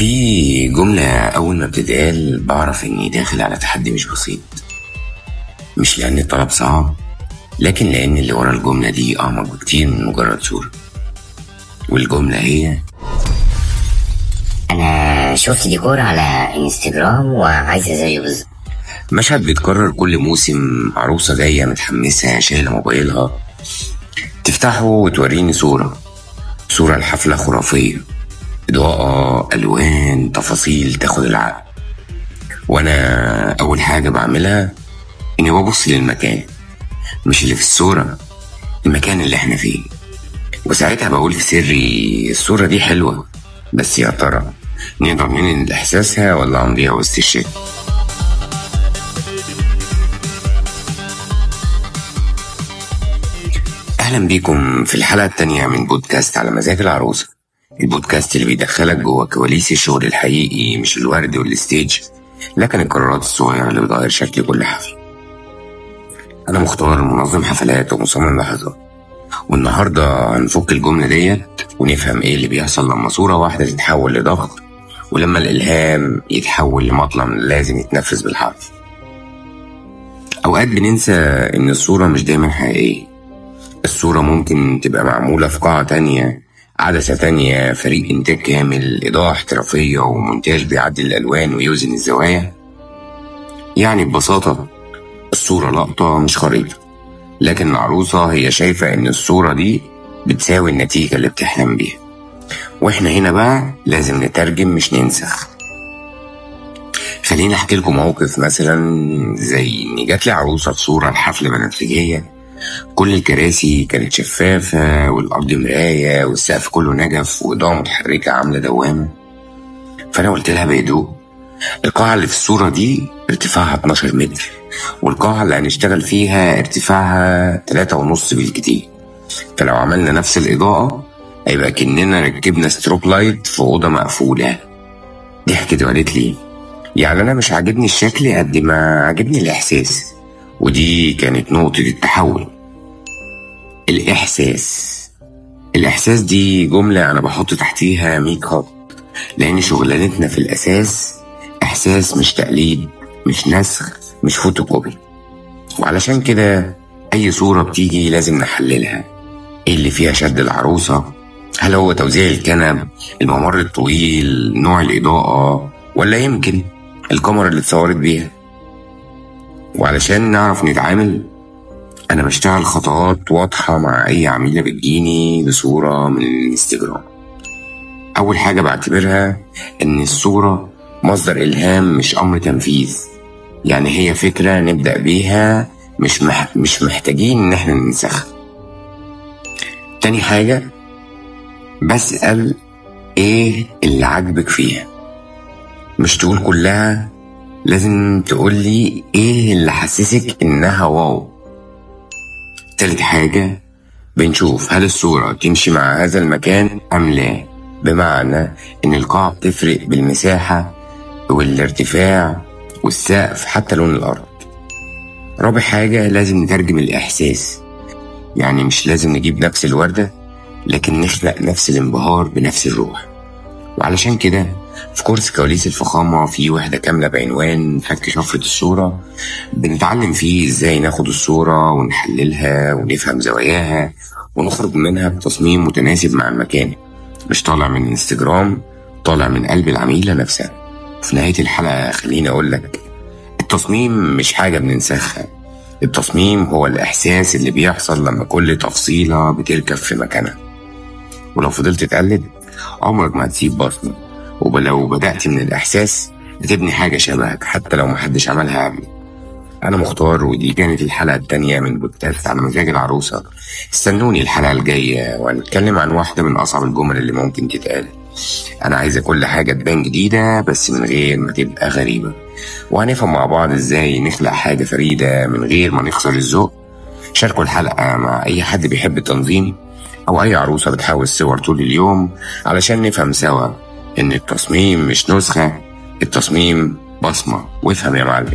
في جملة أول ما بتتقال بعرف إني داخل على تحدي مش بسيط، مش لأن الطلب صعب، لكن لأن اللي ورا الجملة دي أعمق بكتير من مجرد صورة. والجملة هي: أنا شفت ديكور على انستجرام وعايزة زيه بالظبط. مشهد بيتكرر كل موسم، عروسة جاية متحمسة شايلة موبايلها، تفتحه وتوريني صورة الحفلة خرافية، إضاءة، ألوان، تفاصيل تاخد العقل. وأنا أول حاجة بعملها إني ببص للمكان، مش اللي في الصورة، المكان اللي احنا فيه. وساعتها بقول في سري: الصورة دي حلوة، بس يا ترى نقدر ننقل إحساسها ولا هنضيع وسط الشتاء؟ أهلا بيكم في الحلقة التانية من بودكاست على مزاج العروسة، البودكاست اللي بيدخلك جوه كواليس الشغل الحقيقي، مش الورد وال stage، لكن القرارات الصغيرة اللي بتغير شكل كل حفلة. أنا مختار، منظم حفلات ومصمم لحظات، والنهاردة هنفك الجملة ديت ونفهم إيه اللي بيحصل لما صورة واحدة تتحول لضغط، ولما الإلهام يتحول لمطلب لازم يتنفذ بالحرف. أوقات بننسى إن الصورة مش دايما حقيقية. الصورة ممكن تبقى معمولة في قاعة تانية، عدسة تانية، فريق إنتاج كامل، إضاءة احترافية، ومونتاج بيعدل الألوان ويوزن الزوايا. يعني ببساطة الصورة لقطة مش خريطة، لكن العروسة هي شايفة إن الصورة دي بتساوي النتيجة اللي بتحلم بيها. وإحنا هنا بقى لازم نترجم مش ننسخ. خليني أحكي لكم موقف مثلا، زي إن جات لي عروسة في صورة لحفلة بنفسجية، كل الكراسي كانت شفافة والأرض مراية والسقف كله نجف وإضاءة متحركة عاملة دوامة. فأنا قلت لها بهدوء: القاعة اللي في الصورة دي ارتفاعها 12 متر، والقاعة اللي هنشتغل فيها ارتفاعها 3.5 بالكتير، فلو عملنا نفس الإضاءة هيبقى كأننا ركبنا strobe light في أوضة مقفولة. ضحكت وقالت لي: يعني أنا مش عاجبني الشكل قد ما عاجبني الإحساس. ودي كانت نقطة التحول. الإحساس دي جملة أنا بحط تحتيها 100 خط، لأن شغلانتنا في الأساس إحساس، مش تقليد، مش نسخ، مش فوتوكوبي. وعلشان كده أي صورة بتيجي لازم نحللها. إيه اللي فيها شد العروسة؟ هل هو توزيع الكنب، الممر الطويل، نوع الإضاءة، ولا يمكن الكاميرا اللي اتصورت بيها؟ وعلشان نعرف نتعامل، أنا بشتغل خطوات واضحة مع أي عميلة بتجيني بصورة من الانستجرام. أول حاجة بعتبرها إن الصورة مصدر إلهام مش أمر تنفيذ، يعني هي فكرة نبدأ بيها، مش محتاجين إن احنا ننسخها. تاني حاجة بسأل إيه اللي عاجبك فيها، مش تقول كلها، لازم تقولي ايه اللي حسسك انها واو. تالت حاجة بنشوف هل الصورة تمشي مع هذا المكان ام لا، بمعنى ان القاعة بتفرق بالمساحة والارتفاع والسقف، حتى لون الارض. رابع حاجة لازم نترجم الاحساس، يعني مش لازم نجيب نفس الوردة، لكن نخلق نفس الانبهار بنفس الروح. وعلشان كده في كورس كواليس الفخامة في وحدة كاملة بعنوان فك شفرة الصورة، بنتعلم فيه ازاي ناخد الصورة ونحللها ونفهم زواياها ونخرج منها بتصميم متناسب مع المكان، مش طالع من انستجرام، طالع من قلب العميلة نفسها. في نهاية الحلقة خليني اقولك: التصميم مش حاجة بننسخها، التصميم هو الإحساس اللي بيحصل لما كل تفصيلة بتركب في مكانها. ولو فضلت تقلد عمرك ما هتسيب بصمة، ولو بدأت من الإحساس هتبني حاجة شبهك حتى لو محدش عملها قبلك. أنا مختار، ودي كانت الحلقة التانية من بودكاست على مزاج العروسة. استنوني الحلقة الجاية وهنتكلم عن واحدة من أصعب الجمل اللي ممكن تتقال: أنا عايزة كل حاجة تبان جديدة بس من غير ما تبقى غريبة. وهنفهم مع بعض إزاي نخلق حاجة فريدة من غير ما نخسر الذوق. شاركوا الحلقة مع أي حد بيحب التنظيم أو أي عروسة بتحاول صور طول اليوم، علشان نفهم سوا إن التصميم مش نسخة، التصميم بصمة. وافهم يا معلم.